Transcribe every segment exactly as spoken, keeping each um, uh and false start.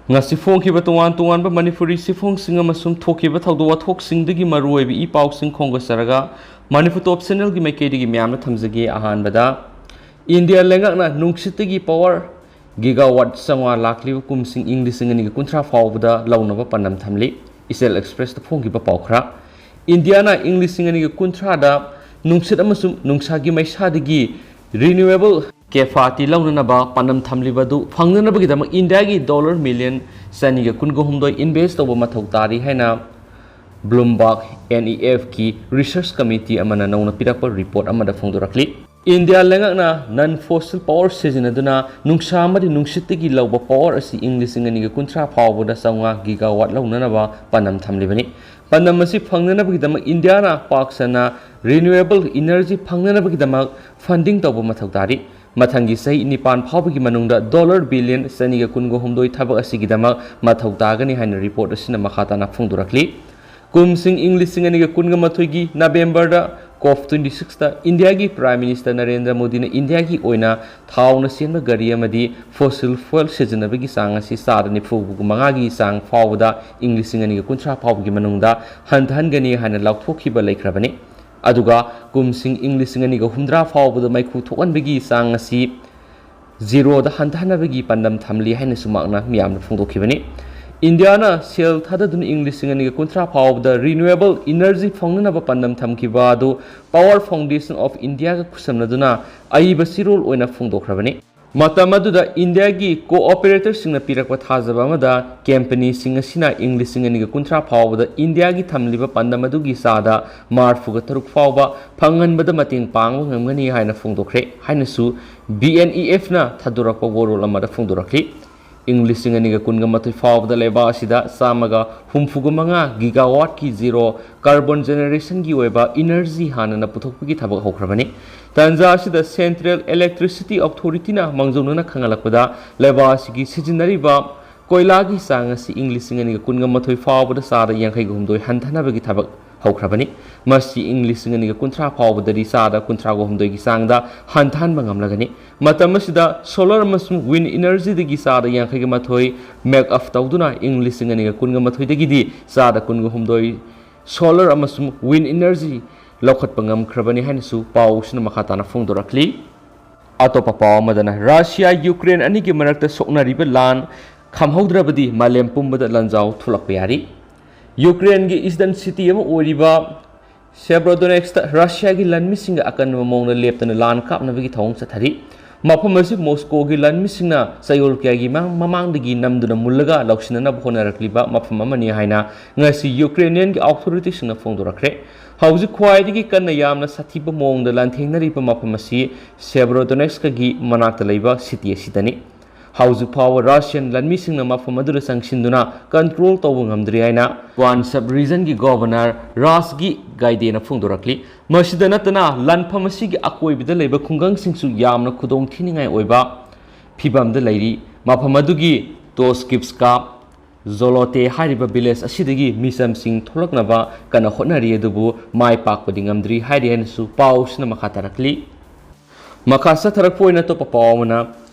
ꯉꯁꯤ ꯐꯣꯡꯈꯤꯕ ꯇꯣꯉꯥꯟ ꯇꯣꯉꯥꯟꯕ ꯃꯅꯤꯄꯨꯔꯤ ꯆꯦꯐꯣꯡꯁꯤꯡ ꯑꯃꯁꯨꯡ ꯊꯣꯛꯈꯤꯕ ꯊꯧꯗꯣꯛ ꯋꯥꯊꯣꯛꯁꯤꯡꯗꯒꯤ ꯃꯔꯨꯑꯣꯏꯕ ꯏ ꯄꯥꯎꯁꯤꯡ ꯈꯣꯝꯒꯠꯆꯔꯒ ꯃꯅꯤꯄꯨꯔ ꯇꯣꯞ ꯆꯦꯅꯦꯜꯒꯤ ꯃꯥꯏꯀꯩꯗꯒꯤ ꯃꯌꯥꯝꯅ ꯊꯝꯖꯒꯦ꯫ ꯑꯍꯥꯟꯕꯗ, ꯏꯟꯗꯤꯌꯥ ꯂꯩꯉꯥꯛꯅ ꯅꯨꯡꯁꯤꯠꯇꯒꯤ ꯄꯥꯋꯔ ꯒꯤꯒꯥꯋꯥꯠ ꯆꯥꯝꯃꯉꯥ ꯂꯥꯛꯂꯤꯕ ꯀꯨꯝꯁꯤꯡ ꯏꯪ ꯂꯤꯁꯤꯡ ꯑꯅꯤꯒ ꯀꯨꯟꯊ꯭ꯔꯥ ꯐꯥꯎꯕꯗ ꯂꯧꯅꯕ ꯄꯥꯟꯗꯝ ꯊꯝꯂꯤ꯫ ꯏꯆꯦꯜ ꯑꯦꯛꯁꯄ꯭ꯔꯦꯁꯇ ꯐꯣꯡꯈꯤꯕ ꯄꯥꯎ ꯈꯔ꯫ ꯏꯟꯗꯤꯌꯥꯅ ꯏꯪ ꯂꯤꯁꯤꯡ ꯑꯅꯤꯒ ꯀꯨꯟꯊ꯭ꯔꯥꯗ ꯅꯨꯡꯁꯤꯠ ꯑꯃꯁꯨꯡ ꯅꯨꯡꯁꯥꯒꯤ ꯃꯩꯁꯥꯗꯒꯤ ꯔꯤꯅ꯭ꯌꯨꯑꯦꯕꯜ ꯀꯦꯄꯥꯁꯤꯇꯤ ꯂꯧꯅꯅꯕ ꯄꯥꯟꯗꯝ ꯊꯝꯂꯤꯕ ꯑꯗꯨ ꯐꯪꯅꯅꯕꯒꯤꯗꯃꯛ ꯏꯟꯗꯤꯌꯥꯒꯤ ꯗꯣꯂꯔ ꯃꯤꯂꯤꯌꯟ ꯆꯅꯤꯒ ꯀꯨꯟꯒ ꯍꯨꯝꯗꯣꯏ ꯏꯟꯚꯦꯁ ꯇꯧꯕ ꯃꯊꯧ ꯇꯥꯔꯤ ꯍꯥꯏꯅ ꯕ꯭ꯂꯨꯝꯕꯥꯔꯒ ꯑꯦꯟ ꯏ ꯑꯦꯐꯀꯤ ꯔꯤꯁꯔꯆ ꯀꯃꯤꯇꯤ ꯑꯃꯅ ꯅꯧꯅ ꯄꯤꯔꯛꯄ ꯔꯤꯄꯣꯔꯠ ꯑꯃꯗ ꯐꯣꯡꯗꯣꯔꯛꯂꯤ꯫ ꯏꯟꯗꯤꯌꯥ ꯂꯩꯉꯥꯛꯅ ꯅꯟ ꯐꯣꯁꯤꯜ ꯄꯥꯋꯔ ꯁꯤꯖꯤꯟꯅꯗꯨꯅ ꯅꯨꯡꯁꯥ ꯑꯃꯗꯤ ꯅꯨꯡꯁꯤꯠꯇꯒꯤ ꯂꯧꯕ ꯄꯥꯋꯔ ꯑꯁꯤ ꯏꯪ ꯂꯤꯁꯤꯡ ꯑꯅꯤꯒ ꯀꯨꯟꯊ꯭ꯔꯥ ꯐꯥꯎꯕꯗ ꯆꯥꯝꯃꯉꯥ ꯒꯤꯒꯥꯋꯥꯠ ꯂꯧꯅꯅꯕ ꯄꯥꯟꯗꯝ ꯊꯝꯂꯤꯕꯅꯤ꯫ ꯄꯥꯟꯗꯝ ꯑꯁꯤ ꯐꯪꯅꯅꯕꯒꯤꯗꯃꯛ ꯏꯟꯗꯤꯌꯥꯅ ꯄꯥꯛ ꯁꯟꯅ ꯔꯤꯅ꯭ꯌꯨꯑꯦꯕꯜ ꯏꯅꯔꯖꯤ ꯐꯪꯅꯅꯕꯒꯤꯗꯃꯛ ꯐꯟꯗꯤꯡ ꯇꯧꯕ ꯃꯊꯧ ꯇꯥꯔꯤ꯫ ꯃꯊꯪꯒꯤ ꯆꯍꯤ ꯅꯤꯄꯥꯟ ꯐꯥꯎꯕꯒꯤ ꯃꯅꯨꯡꯗ ꯗꯣꯂꯔ ꯕꯤꯂꯤꯌꯟ ꯆꯅꯤꯒ ꯀꯨꯟꯒ ꯍꯨꯝꯗꯣꯏ ꯊꯕꯛ ꯑꯁꯤꯒꯤꯗꯃꯛ ꯃꯊꯧ ꯇꯥꯒꯅꯤ ꯍꯥꯏꯅ ꯔꯤꯄꯣꯔꯠ ꯑꯁꯤꯅ ꯃꯈꯥ ꯇꯥꯅ ꯐꯣꯡꯗꯣꯔꯛꯂꯤ꯫ ꯀꯨꯝꯁꯤꯡ ꯏꯪ ꯂꯤꯁꯤꯡ ꯑꯅꯤꯒ ꯀꯨꯟꯒ ꯃꯥꯊꯣꯏꯒꯤ ꯅꯕꯦꯝꯕꯔꯗ ꯀꯣꯞ ꯇ꯭ꯋꯦꯟꯇꯤ ꯁꯤꯛꯁꯇ ꯏꯟꯗꯤꯌꯥꯒꯤ ꯄ꯭ꯔꯥꯏꯝ ꯃꯤꯅꯤꯁꯇꯔ ꯅꯔꯦꯟꯗ꯭ꯔ ꯃꯣꯗꯤꯅ ꯏꯟꯗꯤꯌꯥꯒꯤ ꯑꯣꯏꯅ ꯊꯥꯎꯅ ꯆꯦꯟꯕ ꯒꯥꯔꯤ ꯑꯃꯗꯤ ꯐꯣꯁꯤꯜ ꯐ꯭ꯌꯨꯑꯦꯜ ꯁꯤꯖꯤꯟꯅꯕꯒꯤ ꯆꯥꯡ ꯑꯁꯤ ꯆꯥꯗ ꯅꯤꯐꯨ ꯃꯉꯥꯒꯤ ꯆꯥꯡ ꯐꯥꯎꯕꯗ ꯏꯪ ꯂꯤꯁꯤꯡ ꯑꯅꯤꯒ ꯀꯨꯟꯊ꯭ꯔꯥ ꯐꯥꯎꯕꯒꯤ ꯃꯅꯨꯡꯗ ꯍꯟꯊꯍꯟꯒꯅꯤ ꯍꯥꯏꯅ ꯂꯥꯎꯊꯣꯛꯈꯤꯕ ꯂꯩꯈ꯭ꯔꯕꯅꯤ꯫ ꯑꯗꯨꯒ ꯀꯨꯝꯁꯤꯡ ꯏꯪ ꯂꯤꯁꯤꯡ ꯑꯅꯤꯒ ꯍꯨꯝꯗ꯭ꯔꯥ ꯐꯥꯎꯕꯗ ꯃꯩꯈꯨ ꯊꯣꯛꯍꯟꯕꯒꯤ ꯆꯥꯡ ꯑꯁꯤ ꯖꯤꯔꯣꯗ ꯍꯟꯊꯍꯟꯅꯕꯒꯤ ꯄꯥꯟꯗꯝ ꯊꯝꯂꯤ ꯍꯥꯏꯅꯁꯨ ꯃꯍꯥꯛꯅ ꯃꯤꯌꯥꯝꯗ ꯐꯣꯡꯗꯣꯛꯈꯤꯕꯅꯤ꯫ ꯏꯟꯗꯤꯌꯥꯅ ꯁꯦꯜ ꯊꯥꯗꯗꯨꯅ ꯏꯪ ꯂꯤꯁꯤꯡ ꯑꯅꯤꯒ ꯀꯨꯟꯊ꯭ꯔꯥ ꯐꯥꯎꯕꯗ ꯔꯤꯅ꯭ꯌꯨꯑꯦꯕꯜ ꯏꯅꯔꯖꯤ ꯐꯪꯅꯅꯕ ꯄꯥꯟꯗꯝ ꯊꯝꯈꯤꯕ ꯑꯗꯨ ꯄꯥꯋꯔ ꯐꯥꯎꯟꯗꯦꯁꯟ ꯑꯣꯐ ꯏꯟꯗꯤꯌꯥꯒ ꯈꯨꯠꯁꯝꯅꯗꯨꯅ ꯑꯏꯕ ꯆꯦꯔꯣꯜ ꯑꯣꯏꯅ ꯐꯣꯡꯗꯣꯛꯈ꯭ꯔꯕꯅꯤ꯫ ꯃꯇꯝ ꯑꯗꯨꯗ ꯏꯟꯗꯤꯌꯥꯒꯤ ꯀꯣꯑꯣꯄꯔꯦꯇꯔꯁꯤꯡꯅ ꯄꯤꯔꯛꯄ ꯊꯥꯖꯕ ꯑꯃꯗ ꯀꯝꯄꯅꯤꯁꯤꯡ ꯑꯁꯤꯅ ꯏꯪ ꯂꯤꯁꯤꯡ ꯑꯅꯤꯒ ꯀꯨꯟꯊ꯭ꯔꯥ ꯐꯥꯎꯕꯗ ꯏꯟꯗꯤꯌꯥꯒꯤ ꯊꯝꯂꯤꯕ ꯄꯥꯟꯗꯝ ꯑꯗꯨꯒꯤ ꯆꯥꯗ ꯃꯔꯤꯐꯨꯒ ꯇꯔꯨꯛ ꯐꯥꯎꯕ ꯐꯪꯍꯟꯕꯗ ꯃꯇꯦꯡ ꯄꯥꯡꯕ ꯉꯝꯒꯅꯤ ꯍꯥꯏꯅ ꯐꯣꯡꯗꯣꯛꯈ꯭ꯔꯦ ꯍꯥꯏꯅꯁꯨ ꯕꯤ ꯑꯦꯟ ꯏ ꯑꯦꯐꯅ ꯊꯥꯗꯣꯔꯛꯄ ꯋꯥꯔꯣꯜ ꯑꯃꯗ ꯐꯣꯡꯗꯣꯔꯛꯂꯤ꯫ ꯏꯪ ꯂꯤꯁꯤꯡ ꯑꯅꯤꯒ ꯀꯨꯟꯒ ꯃꯥꯊꯣꯏ ꯐꯥꯎꯕꯗ ꯂꯩꯕꯥꯛ ꯑꯁꯤꯗ ꯆꯥꯝꯃꯒ ꯍꯨꯝꯐꯨꯒ ꯃꯉꯥ ꯒꯤꯒꯥꯋꯥꯠꯀꯤ ꯖꯤꯔꯣ ꯀꯥꯔꯕꯣꯟ ꯖꯦꯅꯦꯔꯦꯁꯟꯒꯤ ꯑꯣꯏꯕ ꯏꯅꯔꯖꯤ ꯍꯥꯟꯅꯅ ꯄꯨꯊꯣꯛꯄꯒꯤ ꯊꯕꯛ ꯍꯧꯈ꯭ꯔꯕꯅꯤ꯫ ꯇꯥꯟꯖꯥ ꯑꯁꯤꯗ ꯁꯦꯟꯇ꯭ꯔꯦꯜ ꯏꯂꯦꯛꯇ꯭ꯔꯤꯁꯤꯇꯤ ꯑꯣꯊꯣꯔꯤꯇꯤꯅ ꯃꯥꯡꯖꯧꯅꯅ ꯈꯪꯍꯜꯂꯛꯄꯗ ꯂꯩꯕꯥꯛ ꯑꯁꯤꯒꯤ ꯁꯤꯖꯤꯟꯅꯔꯤꯕ ꯀꯣꯏꯂꯥꯒꯤ ꯆꯥꯡ ꯑꯁꯤ ꯏꯪ ꯂꯤꯁꯤꯡ ꯑꯅꯤꯒ ꯀꯨꯟꯒ ꯃꯥꯊꯣꯏ ꯐꯥꯎꯕꯗ ꯆꯥꯗ ꯌꯥꯡꯈꯩꯒ ꯍꯨꯝꯗꯣꯏ ꯍꯟꯊꯅꯕꯒꯤ ꯊꯕꯛ ꯍꯧꯈ꯭ꯔꯕꯅꯤ꯫ ꯃꯁꯤ ꯏꯪ ꯂꯤꯁꯤꯡ ꯑꯅꯤꯒ ꯀꯨꯟꯊ꯭ꯔꯥ ꯐꯥꯎꯕꯗꯗꯤ ꯆꯥꯗ ꯀꯨꯟꯊ꯭ꯔꯥꯒ ꯍꯨꯝꯗꯣꯏꯒꯤ ꯆꯥꯡꯗ ꯍꯟꯊꯍꯟꯕ ꯉꯝꯂꯒꯅꯤ꯫ ꯃꯇꯝ ꯑꯁꯤꯗ solar ꯑꯃꯁꯨꯡ wind energyꯗꯒꯤ ꯆꯥꯗ ꯌꯥꯡꯈꯩꯒ ꯃꯥꯊꯣꯏ make up ꯇꯧꯗꯨꯅ ꯏꯪ ꯂꯤꯁꯤꯡ ꯑꯅꯤꯒ ꯀꯨꯟꯒ ꯃꯥꯊꯣꯏꯗꯒꯤꯗꯤ ꯆꯥꯗ ꯀꯨꯟꯒ ꯍꯨꯝꯗꯣꯏ solar ꯑꯃꯁꯨꯡ wind energy ꯂꯧꯈꯠꯄ ꯉꯝꯈ꯭ꯔꯕꯅꯤ ꯍꯥꯏꯅꯁꯨ ꯄꯥꯎꯁꯤꯅ ꯃꯈꯥ ꯇꯥꯅ ꯐꯣꯡꯗꯣꯔꯛꯂꯤ꯫ ꯑꯇꯣꯞꯄ ꯄꯥꯎ ꯑꯃꯗꯅ, ꯔꯁꯤꯌꯥ ꯌꯨꯀ꯭ꯔꯦꯟ ꯑꯅꯤꯒꯤ ꯃꯔꯛꯇ ꯁꯣꯛꯅꯔꯤꯕ ꯂꯥꯟ ꯈꯝꯍꯧꯗ꯭ꯔꯕꯗꯤ ꯃꯥꯂꯦꯝ ꯄꯨꯝꯕꯗ ꯂꯥꯟꯖꯥꯎ ꯊꯣꯛꯂꯛꯄ ꯌꯥꯔꯤ꯫ ꯌꯨꯀ꯭ꯔꯦꯟꯒꯤ eastern city ꯑꯃ ꯑꯣꯏꯔꯤꯕ ꯁꯦꯕ꯭ꯔꯣꯗꯣꯅꯦꯛꯁꯇ ꯔꯁꯤꯌꯥꯒꯤ ꯂꯥꯟꯃꯤꯁꯤꯡꯒ ꯑꯀꯟꯕ ꯃꯑꯣꯡꯗ ꯂꯦꯞꯇꯅ ꯂꯥꯟ ꯀꯥꯞꯅꯕꯒꯤ ꯊꯧꯑꯣꯡ ꯆꯠꯊꯔꯤ꯫ ꯃꯐꯝ ꯑꯁꯤ ꯃꯣꯁꯀꯣꯒꯤ ꯂꯥꯟꯃꯤꯁꯤꯡꯅ ꯆꯌꯣꯜ ꯀꯌꯥꯒꯤ ꯃꯃꯥꯡ-, ꯃꯃꯥꯡꯗꯒꯤ ꯅꯝꯗꯨꯅ ꯃꯨꯜꯂꯒ ꯂꯧꯁꯤꯟꯅꯅꯕ ꯍꯣꯠꯅꯔꯛꯂꯤꯕ ꯃꯐꯝ ꯑꯃꯅꯤ ꯍꯥꯏꯅ ꯉꯁꯤ ꯌꯨꯀ꯭ꯔꯦꯅꯤꯌꯟꯒꯤ ꯑꯣꯊꯣꯔꯤꯇꯤꯁꯤꯡꯅ ꯐꯣꯡꯗꯣꯔꯛꯈ꯭ꯔꯦ꯫ ꯍꯧꯖꯤꯛ ꯈ꯭ꯋꯥꯏꯗꯒꯤ ꯀꯟꯅ ꯌꯥꯝꯅ ꯁꯥꯊꯤꯕ ꯃꯑꯣꯡꯗ ꯂꯥꯟꯊꯦꯡꯅꯔꯤꯕ ꯃꯐꯝ ꯑꯁꯤ ꯁꯦꯕ꯭ꯔꯣꯗꯣꯅꯦꯛꯁꯀꯒꯤ ꯃꯅꯥꯛꯇ ꯂꯩꯕ city ꯑꯁꯤꯗꯅꯤ꯫ ꯍꯧꯖꯤꯛ ꯐꯥꯎꯕ ꯔꯁꯤꯌꯟ ꯂꯥꯟꯃꯤꯁꯤꯡꯅ ꯃꯐꯝ ꯑꯗꯨꯗ ꯆꯪꯁꯤꯟꯗꯨꯅ control ꯇꯧꯕ ꯉꯝꯗ꯭ꯔꯤ ꯍꯥꯏꯅ ꯂꯨꯍꯥꯟꯁꯛ regionꯒꯤ governor ꯔꯥꯁꯒꯤ ꯒꯥꯏꯗꯦꯅ ꯐꯣꯡꯗꯣꯔꯛꯂꯤ꯫ ꯃꯁꯤꯗ ꯅꯠꯇꯅ ꯂꯥꯟꯐꯝ ꯑꯁꯤꯒꯤ ꯑꯀꯣꯏꯕꯗ ꯂꯩꯕ ꯈꯨꯡꯒꯪꯁꯤꯡꯁꯨ ꯌꯥꯝꯅ ꯈꯨꯗꯣꯡ ꯊꯤꯅꯤꯡꯉꯥꯏ ꯑꯣꯏꯕ ꯐꯤꯕꯝꯗ ꯂꯩꯔꯤ꯫ ꯃꯐꯝ ꯑꯗꯨꯒꯤ ꯇꯣꯁꯀꯤꯞꯁꯀꯥ ꯖꯣꯂꯣꯇꯦ ꯍꯥꯏꯔꯤꯕ village ꯑꯁꯤꯗꯒꯤ ꯃꯤꯆꯝꯁꯤꯡ ꯊꯣꯛꯂꯛꯅꯕ ꯀꯟꯅ ꯍꯣꯠꯅꯔꯤ, ꯑꯗꯨꯕꯨ ꯃꯥꯏ ꯄꯥꯛꯄꯗꯤ ꯉꯝꯗ꯭ꯔꯤ ꯍꯥꯏꯔꯤ ꯍꯥꯏꯅꯁꯨ ꯄꯥꯎꯁꯤꯅ ꯃꯈꯥ ꯇꯥꯔꯛꯂꯤ꯫ ꯃꯈꯥ ꯆꯠꯊꯔꯛꯄ ꯑꯣꯏꯅ ꯑꯇꯣꯞꯄ ꯄꯥꯎ ꯑꯃꯅ,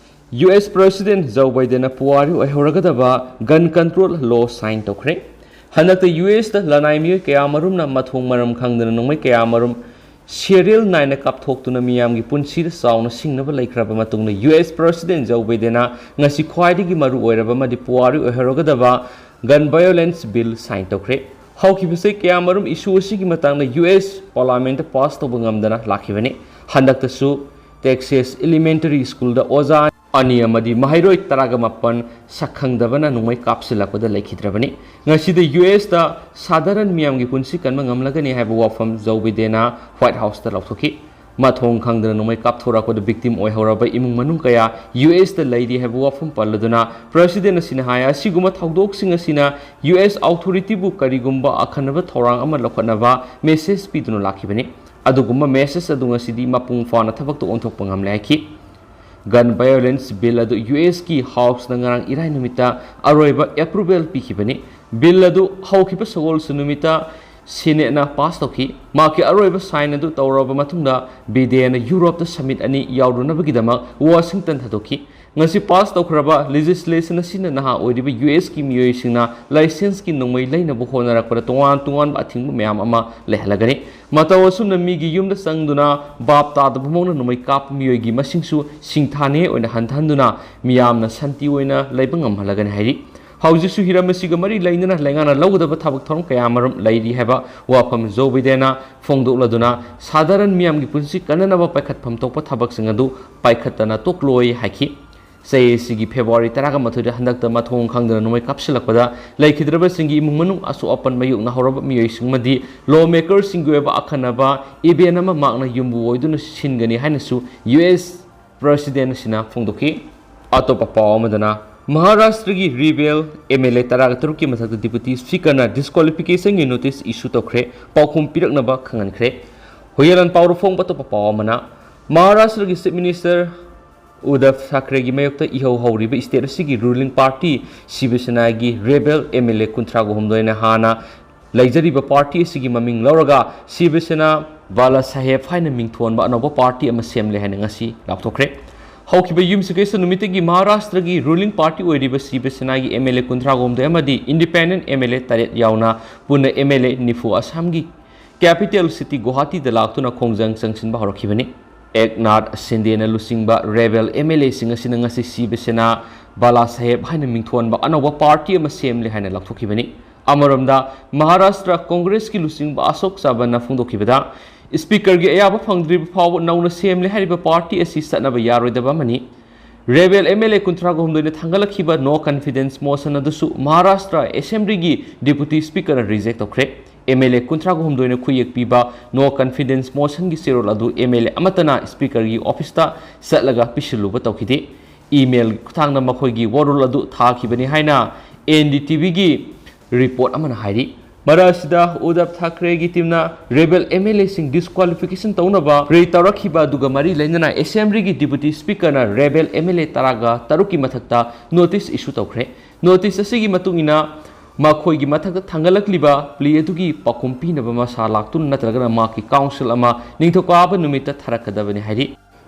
ꯌꯨ ꯑꯦꯁ President ꯖꯣ ꯕꯥꯏꯗꯦꯟꯅ ꯄꯨꯋꯥꯔꯤ ꯑꯣꯏꯍꯧꯔꯒꯗꯕ gun control law sign ꯇꯧꯈ꯭ꯔꯦ꯫ ꯍꯟꯗꯛꯇ ꯌꯨ ꯑꯦꯁꯇ ꯂꯅꯥꯏ ꯃꯤꯑꯣꯏ ꯀꯌꯥ ꯑꯃꯔꯣꯝꯅ ꯃꯊꯣꯡ ꯃꯔꯝ ꯈꯪꯗꯅ ꯅꯣꯡꯃꯩ ꯀꯌꯥ ꯑꯃꯔꯣꯝ serial ꯅꯥꯏꯅ ꯀꯥꯞꯊꯣꯛꯇꯨꯅ ꯃꯤꯌꯥꯝꯒꯤ ꯄꯨꯟꯁꯤꯗ ꯆꯥꯎꯅ ꯁꯤꯡꯅꯕ ꯂꯩꯈ꯭ꯔꯕ ꯃꯇꯨꯡꯗ, ꯌꯨ ꯑꯦꯁ President ꯖꯣ ꯕꯥꯏꯗꯦꯟꯅ ꯉꯁꯤ ꯈ꯭ꯋꯥꯏꯗꯒꯤ ꯃꯔꯨ ꯑꯣꯏꯔꯕ ꯑꯃꯗꯤ ꯄꯨꯋꯥꯔꯤ ꯑꯣꯏꯍꯧꯔꯒꯗꯕ gun violence bill sign ꯇꯧꯈ꯭ꯔꯦ꯫ ꯍꯧꯈꯤꯕ ꯆꯍꯤ ꯀꯌꯥꯃꯔꯨꯝ issue ꯑꯁꯤꯒꯤ ꯃꯇꯥꯡꯗ ꯌꯨ ꯑꯦꯁ parliamentꯇ pass ꯇꯧꯕ ꯉꯝꯗꯅ ꯂꯥꯛꯈꯤꯕꯅꯤ꯫ ꯍꯟꯗꯛꯇꯁꯨ Texas Elementary Schoolꯗ ꯑꯣꯖꯥ ꯑꯅꯤ ꯑꯃꯗꯤ ꯃꯍꯩꯔꯣꯏ ꯇꯔꯥꯒ ꯃꯥꯄꯟ ꯁꯛꯈꯪꯗꯕꯅ ꯅꯣꯡꯃꯩ ꯀꯥꯞꯁꯤꯜꯂꯛꯄꯗ ꯂꯩꯈꯤꯗ꯭ꯔꯕꯅꯤ꯫ ꯉꯁꯤꯗꯤ ꯌꯨ ꯑꯦꯁꯇ ꯁꯥꯙꯥꯔꯟ ꯃꯤꯌꯥꯝꯒꯤ ꯄꯨꯟꯁꯤ ꯀꯟꯕ ꯉꯝꯂꯒꯅꯤ ꯍꯥꯏꯕ ꯋꯥꯐꯝ ꯖꯣ ꯕꯥꯏꯗꯦꯟꯅ White Houseꯇ ꯂꯥꯎꯊꯣꯛꯈꯤ꯫ ꯃꯊꯣꯡ ꯈꯪꯗꯅ ꯅꯣꯡꯃꯩ ꯀꯥꯞꯊꯣꯔꯛꯄꯗ victim ꯑꯣꯏꯍꯧꯔꯕ ꯏꯃꯨꯡ ꯃꯅꯨꯡ ꯀꯌꯥ ꯌꯨ ꯑꯦꯁꯇ ꯂꯩꯔꯤ ꯍꯥꯏꯕ ꯋꯥꯐꯝ ꯄꯜꯂꯗꯨꯅ, President ꯑꯁꯤꯅ ꯍꯥꯏ, ꯑꯁꯤꯒꯨꯝꯕ ꯊꯧꯗꯣꯛꯁꯤꯡ ꯑꯁꯤꯅ ꯌꯨ ꯑꯦꯁ authorityꯕꯨ ꯀꯔꯤꯒꯨꯝꯕ ꯑꯈꯟꯅꯕ ꯊꯧꯔꯥꯡ ꯑꯃ ꯂꯧꯈꯠꯅꯕ message ꯄꯤꯗꯨꯅ ꯂꯥꯛꯈꯤꯕꯅꯤ꯫ ꯑꯗꯨꯒꯨꯝꯕ message ꯑꯗꯨ ꯉꯁꯤꯗꯤ ꯃꯄꯨꯡ ꯐꯥꯅ ꯊꯕꯛꯇ ꯑꯣꯟꯊꯣꯛꯄ ꯉꯝꯂꯦ ꯍꯥꯏꯈꯤ꯫ Gun violence bill ꯑꯗꯨ ꯌꯨ ꯑꯦꯁꯀꯤ Houseꯅ ꯉꯔꯥꯡ ꯏꯔꯥꯏ ꯅꯨꯃꯤꯠꯇ ꯑꯔꯣꯏꯕ approval ꯄꯤꯈꯤꯕꯅꯤ꯫ Bill ꯑꯗꯨ ꯍꯧꯈꯤꯕ ꯁꯒꯣꯜꯁꯦꯟ ꯅꯨꯃꯤꯠꯇ ꯁꯤꯅꯦꯠꯅ ꯄꯥꯁ ꯇꯧꯈꯤ꯫ ꯃꯍꯥꯛꯀꯤ ꯑꯔꯣꯏꯕ ꯁꯥꯏꯟ ꯑꯗꯨ ꯇꯧꯔꯕ ꯃꯇꯨꯡꯗ ꯕꯤꯗꯦꯅ ꯌꯨꯔꯣꯞꯇ ꯁꯃꯤꯠ ꯑꯅꯤ ꯌꯥꯎꯔꯨꯅꯕꯒꯤꯗꯃꯛ ꯋꯥꯁꯤꯡꯇꯟ ꯊꯥꯗꯣꯛꯈꯤ꯫ ꯉꯁꯤ ꯄꯥꯁ ꯇꯧꯈ꯭ꯔꯕ ꯂꯦꯖꯤꯁꯂꯦꯁꯟ ꯑꯁꯤꯅ ꯅꯍꯥ ꯑꯣꯏꯔꯤꯕ ꯌꯨ ꯑꯦꯁꯀꯤ ꯃꯤꯑꯣꯏꯁꯤꯡꯅ ꯂꯥꯏꯁꯦꯟꯁꯀꯤ ꯅꯣꯡꯃꯩ ꯂꯩꯅꯕ ꯍꯣꯠꯅꯔꯛꯄꯗ ꯇꯣꯉꯥꯟ ꯇꯣꯉꯥꯟꯕ ꯑꯊꯤꯡꯕ ꯃꯌꯥꯝ ꯑꯃ ꯂꯩꯍꯜꯂꯒꯅꯤ꯫ ꯃꯇꯧ ꯑꯁꯨꯝꯅ ꯃꯤꯒꯤ ꯌꯨꯝꯗ ꯆꯪꯗꯨꯅ ꯚꯥꯞ ꯇꯥꯗꯕ ꯃꯑꯣꯡꯗ ꯅꯣꯡꯃꯩ ꯀꯥꯞꯄ ꯃꯤꯑꯣꯏꯒꯤ ꯃꯁꯤꯡꯁꯨ ꯁꯤꯡꯊꯥꯅꯤꯡꯉꯥꯏ ꯑꯣꯏꯅ ꯍꯟꯊꯍꯟꯗꯨꯅ ꯃꯤꯌꯥꯝꯅ ꯁꯥꯟꯇꯤ ꯑꯣꯏꯅ ꯂꯩꯕ ꯉꯝꯍꯜꯂꯒꯅꯤ ꯍꯥꯏꯔꯤ꯫ ꯍꯧꯖꯤꯛꯁꯨ ꯍꯤꯔꯝ ꯑꯁꯤꯒ ꯃꯔꯤ ꯂꯩꯅꯅ ꯂꯩꯉꯥꯛꯅ ꯂꯧꯒꯗꯕ ꯊꯕꯛ ꯊꯧꯔꯝ ꯀꯌꯥ ꯑꯃꯔꯣꯝ ꯂꯩꯔꯤ ꯍꯥꯏꯕ ꯋꯥꯐꯝ ꯖꯣ ꯕꯤꯗꯦꯟꯅ ꯐꯣꯡꯗꯣꯛꯂꯗꯨꯅ ꯁꯥꯙꯥꯔꯟ ꯃꯤꯌꯥꯝꯒꯤ ꯄꯨꯟꯁꯤ ꯀꯟꯅꯅꯕ ꯄꯥꯏꯈꯠꯐꯝ ꯊꯣꯛꯄ ꯊꯕꯛꯁꯤꯡ ꯑꯗꯨ ꯄꯥꯏꯈꯠꯇꯅ ꯇꯣꯛꯂꯣꯏ ꯍꯥꯏꯈꯤ꯫ ꯆꯍꯤ ꯑꯁꯤꯒꯤ ꯐꯦꯕ꯭ꯔꯨꯋꯥꯔꯤ ꯇꯔꯥꯃꯥꯊꯣꯏꯗ ꯍꯟꯗꯛꯇ ꯃꯊꯣꯡ ꯈꯪꯗꯅ ꯅꯣꯡꯃꯩ ꯀꯥꯞꯁꯤꯜꯂꯛꯄꯗ ꯂꯩꯈꯤꯗ꯭ꯔꯕꯁꯤꯡꯒꯤ ꯏꯃꯨꯡ ꯃꯅꯨꯡ ꯑꯁꯣꯛ ꯑꯄꯟ ꯃꯥꯌꯣꯛꯅꯍꯧꯔꯕ ꯃꯤꯑꯣꯏꯁꯤꯡ ꯑꯃꯗꯤ ꯂꯣ ꯃꯦꯀꯔꯁꯤꯡꯒꯤ ꯑꯣꯏꯕ ꯑꯈꯟꯅꯕ ꯏꯚꯦꯟ ꯑꯃ ꯃꯍꯥꯛꯅ ꯌꯨꯝꯕꯨ ꯑꯣꯏꯗꯨꯅ ꯁꯤꯟꯒꯅꯤ ꯍꯥꯏꯅꯁꯨ ꯌꯨ ꯑꯦꯁ ꯄ꯭ꯔꯁꯤꯗꯦꯟ ꯑꯁꯤꯅ ꯐꯣꯡꯗꯣꯛꯈꯤ꯫ ꯑꯇꯣꯞꯄ ꯄꯥꯎ ꯑꯃꯗꯅ, ꯃꯍꯥꯔꯥꯁꯇ꯭ꯔꯒꯤ ꯔꯤꯕꯦꯜ ꯑꯦꯝ ꯑꯦꯜ ꯑꯦ ꯇꯔꯥꯒ ꯇꯔꯨꯛꯀꯤ ꯃꯊꯛꯇ ꯗꯤꯄꯨꯇꯤ ꯁ꯭ꯄꯤꯀꯔꯅ ꯗꯤꯁꯀ꯭ꯋꯥꯂꯤꯐꯤꯀꯦꯁꯟꯒꯤ ꯅꯣꯇꯤꯁ ꯏꯁꯨ ꯇꯧꯈ꯭ꯔꯦ, ꯄꯥꯎꯈꯨꯝ ꯄꯤꯔꯛꯅꯕ ꯈꯪꯍꯟꯈ꯭ꯔꯦ꯫ ꯍꯨꯌꯦꯂꯥꯟ ꯄꯥꯎꯗ ꯐꯣꯡꯕ ꯑꯇꯣꯞꯄ ꯄꯥꯎ ꯑꯃꯅ, ꯃꯍꯥꯔꯥꯁꯇ꯭ꯔꯒꯤ ꯆꯤꯐ ꯃꯤꯅꯤꯁꯇꯔ ꯎꯗꯕ ꯊꯥꯀ꯭ꯔꯦꯒꯤ ꯃꯥꯌꯣꯛꯇ ꯏꯍꯧ ꯍꯧꯔꯤꯕ ꯁ꯭ꯇꯦꯠ ꯑꯁꯤꯒꯤ ꯔꯨꯂꯤꯡ ꯄꯥꯔꯇꯤ ꯁꯤꯕ ꯁꯦꯅꯥꯒꯤ ꯔꯦꯕꯦꯜ ꯑꯦꯝ ꯑꯦꯜ ꯑꯦ ꯀꯨꯟꯊ꯭ꯔꯥꯒ ꯍꯨꯝꯗꯣꯏꯅ ꯍꯥꯟꯅ ꯂꯩꯖꯔꯤꯕ ꯄꯥꯔꯇꯤ ꯑꯁꯤꯒꯤ ꯃꯃꯤꯡ ꯂꯧꯔꯒ ꯁꯤꯕ ꯁꯦꯅꯥ ꯕꯥꯂꯥ ꯁꯥꯍꯦꯕ ꯍꯥꯏꯅ ꯃꯤꯡꯊꯣꯟꯕ ꯑꯅꯧꯕ ꯄꯥꯔꯇꯤ ꯑꯃ ꯁꯦꯝꯂꯦ ꯍꯥꯏꯅ ꯉꯁꯤ ꯂꯥꯎꯊꯣꯛꯈ꯭ꯔꯦ꯫ ꯍꯧꯈꯤꯕ ꯌꯨꯝꯁꯀꯩꯁ ꯅꯨꯃꯤꯠꯇꯒꯤ ꯃꯍꯥꯔꯥꯁꯇ꯭ꯔꯒꯤ ꯔꯨꯂꯤꯡ ꯄꯥꯔꯇꯤ ꯑꯣꯏꯔꯤꯕ ꯁꯤꯕ ꯁꯦꯅꯥꯒꯤ ꯑꯦꯝ ꯑꯦꯜ ꯑꯦ ꯀꯨꯟꯊ꯭ꯔꯥꯒ ꯍꯨꯝꯗꯣꯏ ꯑꯃꯗꯤ ꯏꯟꯗꯤꯄꯦꯟꯗꯦꯟ ꯑꯦꯝ ꯑꯦꯜ ꯑꯦ ꯇꯔꯦꯠ ꯌꯥꯎꯅ ꯄꯨꯟꯅ ꯑꯦꯝ ꯑꯦꯜ ꯑꯦ ꯅꯤꯐꯨ ꯑꯁꯥꯝꯒꯤ ꯀꯦꯄꯤꯇꯦꯜ ꯁꯤꯇꯤ ꯒꯨꯋꯥꯍꯥꯇꯤꯗ ꯂꯥꯛꯇꯨꯅ ꯈꯣꯡꯖꯪ ꯆꯪꯁꯤꯟꯕ ꯍꯧꯔꯛꯈꯤꯕꯅꯤ꯫ ꯑꯦꯛꯅꯥꯊ ꯁꯤꯟꯗꯦꯅ ꯂꯨꯆꯤꯡꯕ ꯔꯦꯕꯦꯜ ꯑꯦꯝ ꯑꯦꯜ ꯑꯦꯁꯤꯡ ꯑꯁꯤꯅ ꯉꯁꯤ ꯁꯤꯕ ꯁꯦꯅꯥ ꯕꯥꯂꯥ ꯁꯥꯍꯦꯕ ꯍꯥꯏꯅ ꯃꯤꯡꯊꯣꯟꯕ ꯑꯅꯧꯕ ꯄꯥꯔꯇꯤ ꯑꯃ ꯁꯦꯝꯂꯦ ꯍꯥꯏꯅ ꯂꯥꯎꯊꯣꯛꯈꯤꯕꯅꯤ꯫ ꯑꯃꯔꯣꯝꯗ, ꯃꯍꯥꯔꯥꯁꯇ꯭ꯔ ꯀꯣꯡꯒ꯭ꯔꯦꯁꯀꯤ ꯂꯨꯆꯤꯡꯕ ꯑꯁꯣꯛ ꯆꯕꯟꯅ ꯐꯣꯡꯗꯣꯛꯈꯤꯕꯗ, ꯁ꯭ꯄꯤꯀꯔꯒꯤ ꯑꯌꯥꯕ ꯐꯪꯗ꯭ꯔꯤꯕ ꯐꯥꯎꯕ ꯅꯧꯅ ꯁꯦꯝꯂꯦ ꯍꯥꯏꯔꯤꯕ ꯄꯥꯔꯇꯤ ꯑꯁꯤ ꯆꯠꯅꯕ ꯌꯥꯔꯣꯏꯗꯕ ꯑꯃꯅꯤ꯫ ꯔꯦꯕꯦꯜ ꯑꯦꯝ ꯑꯦꯜ ꯑꯦ ꯀꯨꯟꯊ꯭ꯔꯥꯒ ꯍꯨꯝꯗꯣꯏꯅ ꯊꯥꯡꯒꯠꯂꯛꯈꯤꯕ ꯅꯣ ꯀꯟꯐꯤꯗꯦꯟꯁ ꯃꯣꯁꯟ ꯑꯗꯨꯁꯨ ꯃꯍꯥꯔꯥꯁꯇ꯭ꯔ ꯑꯦꯁꯦꯝꯕ꯭ꯂꯤꯒꯤ ꯗꯤꯄꯨꯇꯤ ꯁ꯭ꯄꯤꯀꯔꯅ ꯔꯤꯖꯦꯛ ꯇꯧꯈ꯭ꯔꯦ꯫ ꯑꯦꯝ ꯑꯦꯜ ꯑꯦ ꯀꯨꯟꯊ꯭ꯔꯥꯒ ꯍꯨꯝꯗꯣꯏꯅ ꯈꯨꯌꯦꯛ ꯄꯤꯕ ꯅꯣ ꯀꯟꯐꯤꯗꯦꯟꯁ ꯃꯣꯁꯟꯒꯤ ꯆꯦꯔꯣꯜ ꯑꯗꯨ ꯑꯦꯝ ꯑꯦꯜ ꯑꯦ ꯑꯃꯠꯇꯅ ꯁ꯭ꯄꯤꯀꯔꯒꯤ ꯑꯣꯐꯤꯁꯇ ꯆꯠꯂꯒ ꯄꯤꯁꯤꯜꯂꯨꯕ ꯇꯧꯈꯤꯗꯦ꯫ ꯏꯃꯦꯜꯒꯤ ꯈꯨꯠꯊꯥꯡꯗ ꯃꯈꯣꯏꯒꯤ ꯋꯥꯔꯣꯜ ꯑꯗꯨ ꯊꯥꯈꯤꯕꯅꯤ ꯍꯥꯏꯅ ꯑꯦꯟ ꯗꯤ ꯇꯤ ꯚꯤꯒꯤ ꯔꯤꯄꯣꯔꯠ ꯑꯃꯅ ꯍꯥꯏꯔꯤ꯫ ꯃꯔꯛ ꯑꯁꯤꯗ ꯎꯗꯕ ꯊꯥꯀ꯭ꯔꯦꯒꯤ ꯇꯤꯝꯅ ꯔꯦꯕꯦꯜ ꯑꯦꯝ ꯑꯦꯜ ꯑꯦꯁꯤꯡ ꯗꯤꯁꯀ꯭ꯋꯥꯂꯤꯐꯤꯀꯦꯁꯟ ꯇꯧꯅꯕ ꯔꯦ ꯇꯧꯔꯛꯈꯤꯕ ꯑꯗꯨꯒ ꯃꯔꯤ ꯂꯩꯅꯅ ꯑꯦꯁꯦꯝꯕ꯭ꯂꯤꯒꯤ ꯗꯤꯄꯨꯇꯤ ꯁ꯭ꯄꯤꯀꯔꯅ ꯔꯦꯕꯦꯜ ꯑꯦꯝ ꯑꯦꯜ ꯑꯦ ꯇꯔꯥꯒ ꯇꯔꯨꯛꯀꯤ ꯃꯊꯛꯇ ꯅꯣꯇꯤꯁ ꯏꯁꯨ ꯇꯧꯈ꯭ꯔꯦ꯫ ꯅꯣꯇꯤꯁ ꯑꯁꯤꯒꯤ ꯃꯇꯨꯡ ꯏꯟꯅ ꯃꯈꯣꯏꯒꯤ ꯃꯊꯛꯇ ꯊꯥꯡꯒꯠꯂꯛꯂꯤꯕ plea ꯑꯗꯨꯒꯤ ꯄꯥꯎꯈꯨꯝ ꯄꯤꯅꯕ ꯃꯁꯥ ꯂꯥꯛꯇꯨꯅ ꯅꯠꯇ꯭ꯔꯒꯅ ꯃꯍꯥꯛꯀꯤ counsel ꯑꯃ ꯅꯤꯡꯊꯧꯀꯥꯕ ꯅꯨꯃꯤꯠꯇ ꯊꯥꯔꯛꯀꯗꯕꯅꯤ ꯍꯥꯏꯔꯤ꯫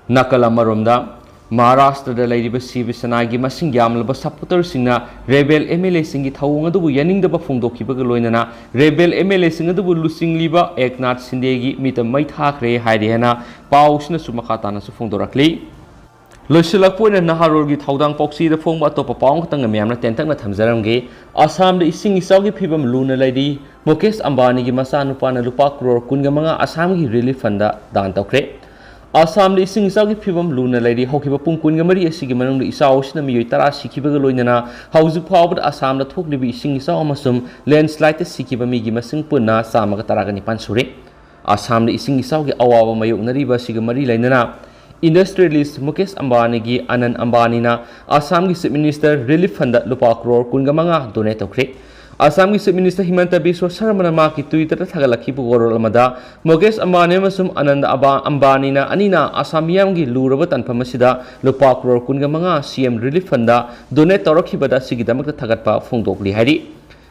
ꯅꯥꯀꯜ ꯑꯃꯔꯣꯝꯗ, ꯃꯍꯥꯔꯥꯁꯇ꯭ꯔꯗ ꯂꯩꯔꯤꯕ ꯁꯤꯕ ꯁꯦꯅꯥꯒꯤ ꯃꯁꯤꯡ ꯌꯥꯝꯂꯕ supporterꯁꯤꯡꯅ rebel MLAꯁꯤꯡꯒꯤ ꯊꯧꯑꯣꯡ ꯑꯗꯨꯕꯨ ꯌꯥꯅꯤꯡꯗꯕ ꯐꯣꯡꯗꯣꯛꯈꯤꯕꯒ ꯂꯣꯏꯅꯅ rebel MLAꯁꯤꯡ ꯑꯗꯨꯕꯨ ꯂꯨꯆꯤꯡꯂꯤꯕ ꯑꯦꯛꯅꯥꯊ ꯁꯤꯟꯗꯦꯒꯤ ꯃꯤꯠꯇ ꯃꯩ ꯊꯥꯈ꯭ꯔꯦ ꯍꯥꯏꯔꯤ ꯍꯥꯏꯅ ꯄꯥꯎꯁꯤꯅꯁꯨ ꯃꯈꯥ ꯇꯥꯅꯁꯨ ꯐꯣꯡꯗꯣꯔꯛꯂꯤ꯫ ꯂꯣꯏꯁꯤꯜꯂꯛꯄ ꯑꯣꯏꯅ ꯅꯍꯥꯔꯣꯜꯒꯤ ꯊꯧꯗꯥꯡ ꯄꯥꯎꯆꯦꯗ ꯐꯣꯡꯕ ꯑꯇꯣꯞꯄ ꯄꯥꯎ ꯑꯃꯈꯛꯇꯪꯒ ꯃꯌꯥꯝꯅ ꯇꯦꯟꯇꯛꯅ ꯊꯝꯖꯔꯝꯒꯦ꯫ ꯑꯁꯥꯝꯗ ꯏꯁꯤꯡ ꯏꯆꯥꯎꯒꯤ ꯐꯤꯕꯝ ꯂꯨꯅ ꯂꯩꯔꯤ꯫ ꯃꯨꯀꯦꯁ ꯑꯝꯕꯥꯅꯤꯒꯤ ꯃꯆꯥꯅꯨꯄꯥꯅ ꯂꯨꯄꯥ ꯀ꯭ꯔꯣꯔ ꯀꯨꯟꯒ ꯃꯉꯥ ꯑꯁꯥꯝꯒꯤ relief fundꯗ ꯗꯥꯟ ꯇꯧꯈ꯭ꯔꯦ꯫ ꯑꯁꯥꯝꯗ ꯏꯁꯤꯡ ꯏꯆꯥꯎꯒꯤ ꯐꯤꯕꯝ ꯂꯨꯅ ꯂꯩꯔꯤ꯫ ꯍꯧꯈꯤꯕ ꯄꯨꯡ ꯀꯨꯟꯒ ꯃꯔꯤ ꯑꯁꯤꯒꯤ ꯃꯅꯨꯡꯗ ꯏꯆꯥꯎ ꯑꯁꯤꯅ ꯃꯤꯑꯣꯏ ꯇꯔꯥ ꯁꯤꯈꯤꯕꯒ ꯂꯣꯏꯅꯅ ꯍꯧꯖꯤꯛ ꯐꯥꯎꯕꯗ ꯑꯁꯥꯝꯗ ꯊꯣꯛꯂꯤꯕ ꯏꯁꯤꯡ ꯏꯆꯥꯎ ꯑꯃꯁꯨꯡ landslideꯇ ꯁꯤꯈꯤꯕ ꯃꯤꯒꯤ ꯃꯁꯤꯡ ꯄꯨꯟꯅ ꯆꯥꯝꯃꯒ ꯇꯔꯥꯒ ꯅꯤꯄꯥꯟ ꯁꯨꯔꯦ꯫ ꯑꯁꯥꯝꯗ ꯏꯁꯤꯡ ꯏꯆꯥꯎꯒꯤ ꯑꯋꯥꯕ ꯃꯥꯌꯣꯛꯅꯔꯤꯕ ꯑꯁꯤꯒ ꯃꯔꯤ ꯂꯩꯅꯅ industrialist ꯃꯨꯀꯦꯁ ꯑꯝꯕꯥꯅꯤꯒꯤ ꯑꯅꯟ ꯑꯝꯕꯥꯅꯤꯅ ꯑꯁꯥꯝꯒꯤ Chief Minister relief fundꯗ ꯂꯨꯄꯥ ꯀ꯭ꯔꯣꯔ ꯀꯨꯟꯒ ꯃꯉꯥ donate ꯇꯧꯈ꯭ꯔꯦ꯫ ꯑꯁꯥꯝꯒꯤ Chief Minister ꯍꯤꯃꯟꯇ ꯕꯤꯁ꯭ꯋ ꯁꯔꯃꯅ ꯃꯍꯥꯛꯀꯤ Twitterꯗ ꯊꯥꯒꯠꯂꯛꯈꯤꯕ ꯋꯥꯔꯣꯜ ꯑꯃꯗ ꯃꯨꯀꯦꯁ ꯑꯝꯕꯥꯅꯤ ꯑꯃꯁꯨꯡ ꯑꯅꯟ ꯑꯕꯥ-, ꯑꯝꯕꯥꯅꯤꯅ ꯑꯅꯤꯅ ꯑꯁꯥꯝ ꯃꯤꯌꯥꯝꯒꯤ ꯂꯨꯔꯕ ꯇꯥꯟꯐꯝ ꯑꯁꯤꯗ ꯂꯨꯄꯥ ꯀ꯭ꯔꯣꯔ ꯀꯨꯟꯒ ꯃꯉꯥ CM relief fundꯗ donate ꯇꯧꯔꯛꯈꯤꯕꯗ ꯑꯁꯤꯒꯤꯗꯃꯛꯇ ꯊꯥꯒꯠꯄ ꯐꯣꯡꯗꯣꯛꯂꯤ ꯍꯥꯏꯔꯤ꯫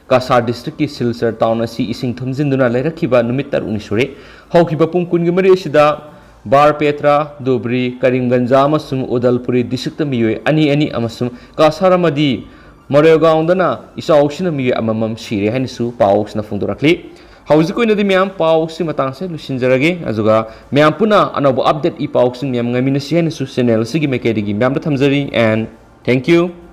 ꯀꯁꯥꯔ districtꯀꯤ ꯁꯤꯜꯆꯔ town ꯑꯁꯤ ꯏꯁꯤꯡ ꯊꯨꯝꯖꯤꯟꯗꯨꯅ ꯂꯩꯔꯛꯈꯤꯕ ꯅꯨꯃꯤꯠ ꯇꯔꯨꯛꯅꯤ ꯁꯨꯔꯦ꯫ ꯍꯧꯈꯤꯕ ꯄꯨꯡ ꯀꯨꯟꯒ ꯃꯔꯤ ꯑꯁꯤꯗ ꯕꯥꯔꯄꯦꯇ꯭ꯔꯥ, ꯙꯨꯕ꯭ꯔꯤ, ꯀꯔꯤꯝꯒꯟꯖ ꯑꯃꯁꯨꯡ ꯎꯗꯜꯄꯨꯔꯤ districtꯇ ꯃꯤꯑꯣꯏ ꯑꯅꯤ ꯑꯅꯤ ꯑꯃꯁꯨꯡ ꯀꯁꯥꯔ ꯑꯃꯗꯤ ꯃꯣꯔꯦꯒꯥꯎꯟꯗꯅ ꯏꯆꯥꯎꯁꯤꯅ ꯃꯤꯑꯣꯏ ꯑꯃꯃꯝ ꯁꯤꯔꯦ ꯍꯥꯏꯅꯁꯨ ꯄꯥꯎꯁꯤꯅ ꯐꯣꯡꯗꯣꯔꯛꯂꯤ꯫ ꯍꯧꯖꯤꯛ ꯑꯣꯏꯅꯗꯤ ꯃꯌꯥꯝ ꯄꯥꯎꯁꯤ ꯃꯇꯥꯡꯁꯦ ꯂꯣꯏꯁꯤꯟꯖꯔꯒꯦ, ꯑꯗꯨꯒ ꯃꯌꯥꯝ ꯄꯨꯟꯅ ꯑꯅꯧꯕ update ꯏ ꯄꯥꯎꯁꯤꯡ ꯃꯌꯥꯝ ꯉꯥꯏꯃꯤꯟꯅꯁꯤ ꯍꯥꯏꯅꯁꯨ channel ꯑꯁꯤꯒꯤ ꯃꯥꯏꯀꯩꯗꯒꯤ ꯃꯌꯥꯝꯗ ꯊꯝꯖꯔꯤ, and thank you꯫